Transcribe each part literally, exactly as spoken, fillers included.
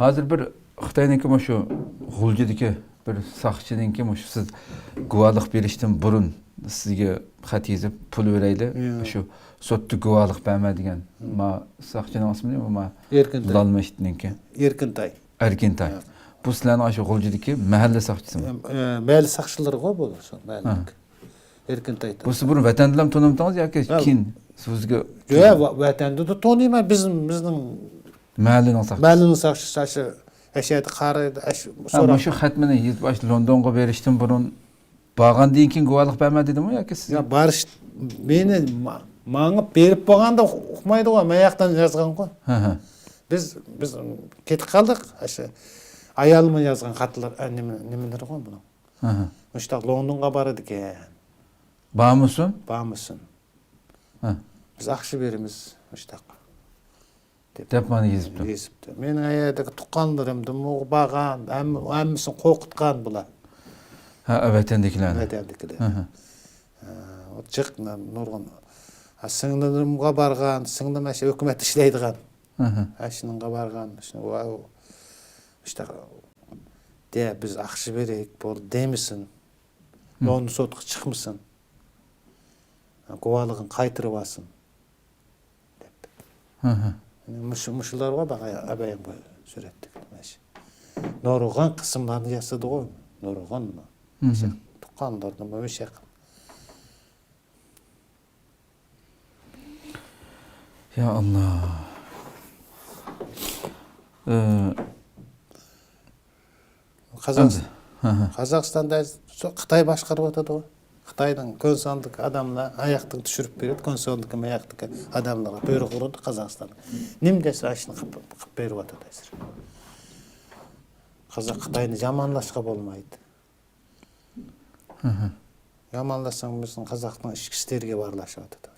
ھازىر بىر خىتاينىڭكى مۇشۇ غۇلجىدىكى بىر ساقچىنىڭكى مۇشۇ سىز گۇۋاھلىق بېرىشتىن بۇرۇن سىزگە خەت يېزىپ پۇل بېرەيلى، يا. شۇ سوتتا گۇۋاھلىق بەرمە دېگەن. ما ساقچىنىڭ ئىسمى نېمە؟ ما ئەركىنتاي. لالمىشىتنىڭكى. ئەركىنتاي. ئەركىنتاي. يا. بۇ سىلەرنىڭ ئاشۇ غۇلجىدىكى مەھەللە ساقچىسىمۇ؟ ئە، ئە، مەھەللە ساقچىلىرىغۇ بۇ، شۇ مەھەللىدىكى. ھە. ئەركىنتاي. بۇ سىز بۇرۇن ۋەتەندىلا تونۇمتىڭىز ياكى يا. كېيىن سىزگە؟ يا، ۋە-، ۋەتەندە تونۇيمەن، بىز، بىزنىڭ مەھەللىنىڭ ساقچىسى. مەھەللىنىڭ ساقچىسى، ئاشۇ، ئەشەدە قارىيدۇ، ئاشۇ ھە، سوراپ. مۇشۇ خەت مېنى يېزىپ، ئاشۇ لوندونغا بېرىشتىن بۇرۇن بارغاندىن كېيىن گۇۋاھلىق بەرمە دېدىمۇ ياكى سىز؟ يا، بارىش، مېنى ما-، ماڭا بېرىپ بولغاندا ئۇقمايدىغۇ، مەن ياقتىن يازغانغۇ. ھە، ھە. بىز، بىز كېتىپ قالدۇق. ئاشۇ ئايالىمنىڭ يازغان خەتلەر، ئە، نېمە، نېمىلىرىغۇ بۇنىڭ. ھە، ھە. مۇشتاق لوندونغا بارىدىكەن. بارمىسۇن؟ بارمىسۇن. ھە. بىز ئاقچا بېرىمىز، مۇشتاق. دەپ مانا يېزىپتۇ. يېزىپتۇ. مېنىڭ ئە يەردىكى تۇغقانلىرىمدىمۇ بارغان، ھەم-، ھەممىسىنى قورقۇتقان بۇلار. ھە، ۋەتەندىكىلەرنى. ۋەتەندىكىلەر. ھە، ھە. ھە، ئۇ جىق نۇرغۇن. ھە، سىڭلىمغا بارغان، سىڭلىم ئاشۇ ھۆكۈمەتتە ئىشلەيدىغان. ھە، ھە. ئاشۇنىڭغا بارغان، شۇ، ۋاۋ. ئىشتە، دە، بىز ئاقچا بېرەيلى، بولدى دېمىسۇن. ھە. لوندون سوتقا چىقمىسۇن. گۇۋاھلىقىنى قايتۇرۇۋالسۇن. دەپ. ھە، ھە. مۇشۇ، مۇشۇلارغا باغا ئەبەيىڭ بۇ سۈرەتتىكى مانا شۇ. نۇرغۇن قىسىملارنى ياسىدىغۇ، نۇرغۇن. ھە، ھە. تۇغقانلىرىنى مۇشۇ ياق. يا ئاللا. ئى، قازاقىس-، ئەمدى. ھە، ھە. قازاقىستاندا سو-، خىتاي باشقۇرۇۋاتىدۇ. خىتاينىڭ كۆن ساندىكى ئادەملەر ئاياقتىن چۈشۈرۈپ بېرىدۇ، كۆن ساندىكى ماياقتىكى ئادەملەرگە بۇيرۇق ئۇرىدۇ قازاقىستان. نېمە دېسە، ئاشۇنى قىلىپ، قىلىپ بېرىۋاتىدۇ ھازىر. قازاق خىتاينى يامانلاشقا بولمايدۇ. ھە، ھە. يامانلاشساڭ، بىزنىڭ قازاقنىڭ ئىچكى ئىستىرىگە بارلاشىۋاتىدۇ.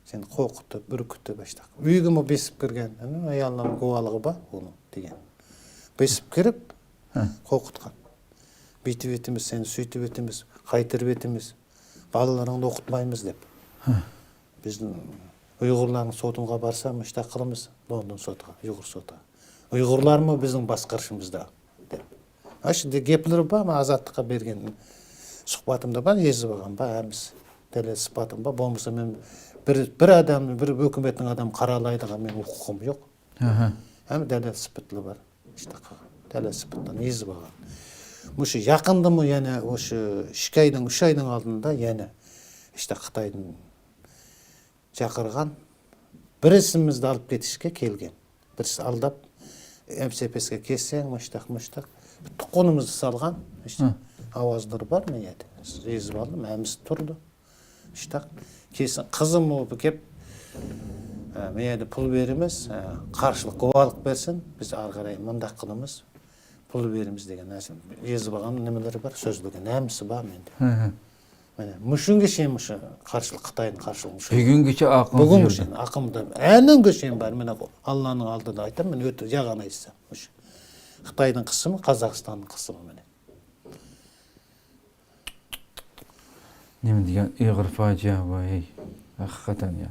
سېنى قورقۇتۇپ، ئۈركۈتۈپ، ئاشتاق. ئۆيگىمۇ بېسىپ كىرگەن. ئاياللارنىڭ گۇۋاھلىقى بار ئۇنىڭ دېگەن. بېسىپ كىرىپ، ھە. قورقۇتقان. بېتىۋېتىمىز، سېنى سۈيتۈۋېتىمىز، قايتۇرۇۋېتىمىز. بالىلىرىڭنى ئوقۇتمايمىز دەپ. ھە. بىز ئۇيغۇرلارنىڭ سوتىغا بارسا، مۇشتاق قىلىمىز، لوندون سوتىغا، ئۇيغۇر سوتىغا. ئۇيغۇرلارمۇ بىزنىڭ باسقۇرۇشىمىزدا، دەپ. ئاشۇنداق گەپلىرى بار، مەن ئازادلىققا بەرگەن سۇھبەتىمدە بار، يېزىپ ئالغان بار، ھەممىسى. دەلىل ئىسپاتىم بار، بولمىسا مەن بىر، بىر ئادەمنى، بىر ھۆكۈمەتنىڭ ئادىمى قارالايدىغان مېنىڭ ھوقۇقۇم يوق. ھە، ھە. ھەم دەلىل ئىسپاتلار بار. ئىشتە قىلغان. دەلىل ئىسپاتلارنى يېزىپ ئالغان. مۇشۇ يېقىندىمۇ يەنە مۇشۇ ئىككى ئاينىڭ، ئۈچ ئاينىڭ ئالدىدا يەنە ئىشتە خىتايدىن چاقىرغان، بىرسىمىزنى ئېلىپ كېتىشكە كەلگەن. بىرسى ئالداپ، ئەمسىپىسكە كەلسەڭ، مۇشتاق، مۇشتاق. تۇغقىنىمىزنى سالغان، ئىشتە. ھە. ئاۋازلىرى بار مۇ يەردە؟ يېزىپ ئالدىم، ھەممىسى تۇرىدۇ. ئىشتە. كېسىن قىزىمۇ بۇ گەپ، ھە، مۇ يەردە پۇل بېرىمىز، ھە، قارشىلىق گۇۋاھلىق بەرسۇن، بىز ئارقىراي مۇنداق قىلىمىز، پۇل بېرىمىز دېگەن نەرسە. يېزىپ ئالغان نېمىلىرى بار، سۆزلىگەن ھەممىسى بار مەندە. ھە، ھە. مانا مۇشۇنىڭغا شېيىن مۇشۇ قارشىلىق، خىتاينىڭ قارشىلىقى مۇشۇ. بۈگۈنگىچە ئاقىڭىز بۈگۈنگە يۈردى. شېيىن ئاقىمدا، ئەنىڭگە شېيىن بار. مانا ئاللانىڭ ئالدىدا ئېيتىمەن، مەن ئۆتۈ يالغان ئېيتسام، مۇشۇ. خىتاينىڭ قىسمى، قازاقىستاننىڭ قىسمى مانا. نېمە دېگەن ئېغىر پاجىئە بۇ، ھەي. ھەقىقەتەن يا.